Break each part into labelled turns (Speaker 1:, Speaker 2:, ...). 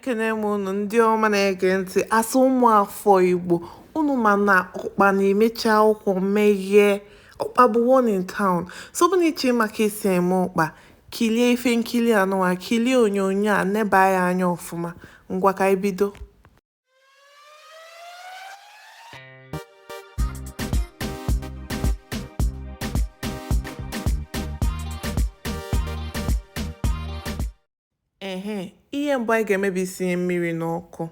Speaker 1: Ekene m unu ndị ọma na-ege ntị asụ ụmụafọ Igbo unu ma na ọkpa na-emechi akwụkwọ meghee ọkpa bụ one in town. So ọ bụ na iche maka esi eme ọkpa, kilie ife nkili anụnwa, kilie onyonyo a, neba ya anya ọfụma. Ngwa, ka anyị bido. Ehe, ihe mbụ anyị ga-eme bụ isinye mmiri n'ọkụ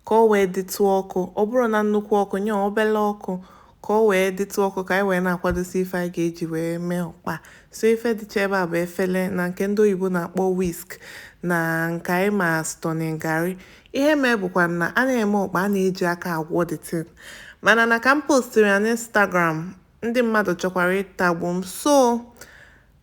Speaker 1: ka ọ wee dịtụ ọkụ. Ọ bụrụ na nnukwu ọkụ, nye obele ọkụ ka ọ wee dịtụ ọkụ, ka anyị wee na-akwadosi ife anyị ga-eji wee mee ọkpa. So ife dịcha ebe a bụ efele na nke ndị oyibo na-akpọ whisk na nke anyị ma turning garị. Ihe mee bụkwa na a na-eme ọkpa, a na-eji aka agwọ the thing, mana na ka m postiri ya n'Instagram, ndị mmadụ chọkwara ịtagbu m. So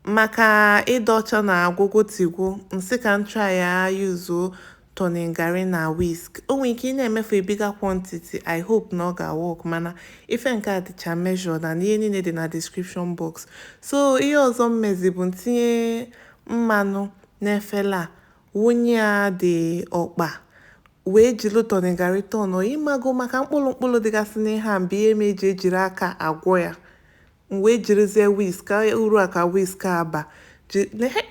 Speaker 1: maka ịdọcha na agwụgwụ tigwu nsị, ka m try ya yuzuo turning garị na whisk. O nwere ike ị na-emefu a bigger quantity. I hope na ọ ga-work, mana ife nke a dịcha measured and ihe niile dị na description box. So ihe ọzọ m mezi bụ ntinye mmanụ n'efere a, wụnye ya dị ọkpa, wee jiri turning garị tọnụ ịmago maka mkpụrụ mkpụrụ dịgasị n'ihe a mbụ. Ihe ma eji ejiri aka agwọ ya, m wee jirizie whisk. Uru a ka whisk aba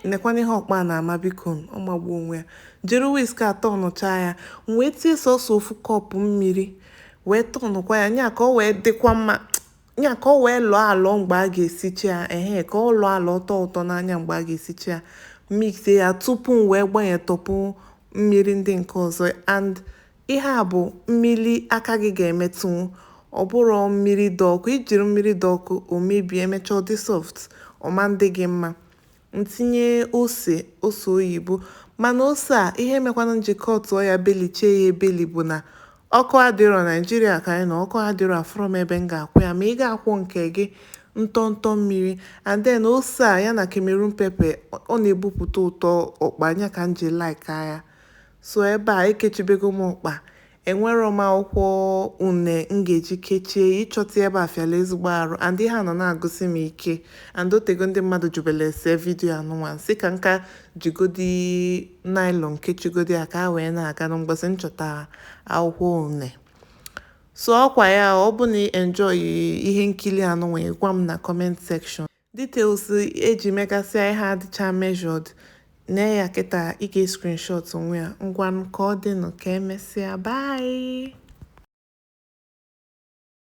Speaker 1: nekwana ihe ọkpa na-ama, biko, ọ magbuo onwe ya. Jiri whisk a tọnụcha ya, m wee tie sọsọ ofu kọpụ mmiri wee tọnụkwa ya, nya ka ọ wee dịkwa mma, nya ka ọ wee lọọ alọ mgbe a ga-esicha ya. Ehe, ka ọ lọọ alọ, tọọ ụtọ n'anya mgbe a ga-esicha ya. Mixie ya tupu m wee gbanye tọpụ mmiri ndị nke ọzọ. And ihe a bụ mmiri aka gị ga-emetụnwu, ọ bụrụ mmiri dị ọkụ. Ijiri mmiri dị ọkụ, o mebie, emechaa ọ dị soft, ọma ndị gị mma. Ntinye ose, ose oyibo, mana ose a, ihe mekwana njikọ tụọ ya belichie ya ebeli bụ na ọkụ adịrọ Naijiria ka anyị na ọkụ adịrọ. Afụrọ m ebe m ga-akwụ ya, ma ị ga-akwụ nke gị ntọntọ mmiri. And then ose a ya na Cameroon pepper, ọ na-ebupụta ụtọ ọkpa anya ka m ji like ya. So ebe a ekechibego m ọkpa. Enwero m akwụkwọ une m ga-eji kechie ya. Ịchọta ebe a fịala ezigbo arụ, and ihe a nọ na-agụsị m ike, and otego ndị mmadụ jubele ese video anụnwa nsị ka nka jigodi nylon kechigodi ya ka a wee na-aga na mgbọsị nchọta akwụkwọ une. So ọkwa ya, ọ bụ na ị enjoy ihe nkiri anụnwa, gwa m na comment section. Details eji megasịa ihe adịcha measured nee ya kịta, ị ga screenshot onwe ya. Ngwanụ, ka ọ dịnụ, ka emesịa, bye.